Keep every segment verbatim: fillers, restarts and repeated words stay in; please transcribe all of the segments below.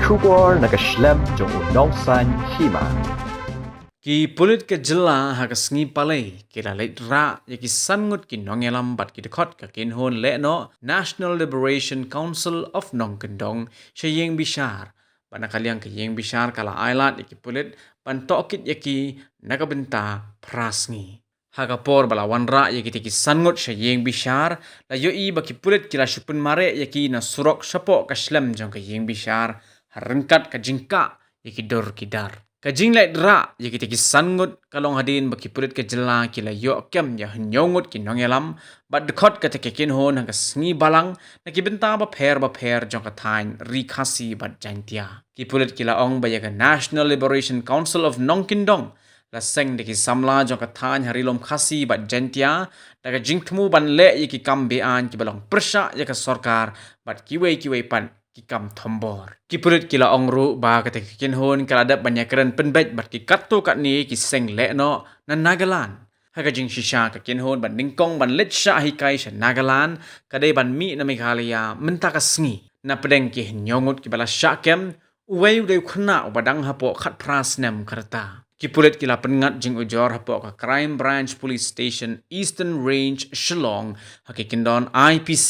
Khubor na ka shlem jong u nongsaiñ hima. Ki pulit ka jylla ha ka sngi Palei ki la leit rah ïa ki san ngut ki nongïalam bad ki dkhot ka kynhun lehnoh National Liberation Council of Nongkyndong sha ïing bishar. Bad na ka liang ka ïing bishar ka la ailad ïa ki pulit ban tohkit ïa ki na ka bynta phra sngi. Ha ka por ba la wanrah ïa kita ki san ngut sha ïing bishar, la ïohi ba ki pulit ki la shu pynmareh ïa ki na surok shapoh ka shlem jong ka ïing bishar ha ryngkat ka jingkah ïa ki dur ki dar. Ka jingleit rah ïa kita ki san ngut ka long hadien ba ki pulit ka jylla ki la ïoh kem ïa hynñiew ngut ki nongïalam bad dkhot kata ka kynhun ha ka sngi Balang na ki bynta bapher bapher jong ka thaiñ Ri Khasi bad Jaintia. Ki pulit ki la ong ba ïa ka National Liberation Council of Nongkyndong la seng da ki samla jong ka thaiñ ha Ri Lum Khasi bad Jaintia da ka jingthmu ban leh ïa ki kam be-aiñ kiba long pyrshah ïa ka sorkar bad kiwei kiwei pat ki kam thombor. Ki pulit ki la ong ruh ba kata ka kynhun ka la dep ban ïakren pynbeit bad ki katto katne ki seng lehnoh na Nagaland. Ha ka jingshisha ka kynhun ba nyngkong ban leit shah hikai sha Nagaland ka dei ban mih na Meghalaya mynta ka sngi. Na pdeng ki hynñiew ngut kiba la shah kem, uwei u dei u khynnah uba dang hapoh khatphra snem ka rta. Ki pulit ki la pynngat jingujor hapoh ka Crime Branch Police Station Eastern Range Shillong ha ki kyndon I P C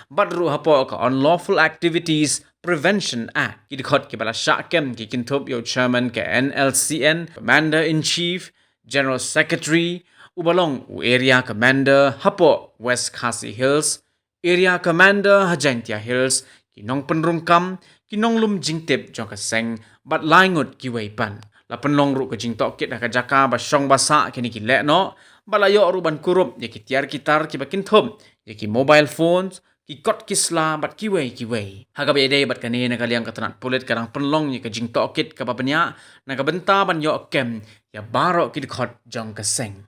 bad ruh hapoh ka Unlawful Activities Prevention Act. Ki dkhot kiba la shah kem ki kynthup ïa u chairman ka N L C N, Commander in Chief, General Secretary, uba long u Area Commander hapoh West Khasi Hills, Area Commander ha Jaintia Hills, ki nongpynrung kam, ki nonglum jingtip jong ka seng bad lai ngut kiwei pat. La pynlong ruh ka jingtohkit ha ka jaka ba shong ba sah kine ki lehnoh bad la ïoh ruh ban kurup ïa ki tiar ki tar kiba kynthup ïa ki mobile phones, ki kot ki sla bad kiwei kiwei. Ha kaba ïadei bad kane, na ka liang ka tnat pulit ka dang pynlong ïa ka jingtohkit kaba bniah na ka bynta ban ïoh kem ïa baroh ki dkhot jong ka seng.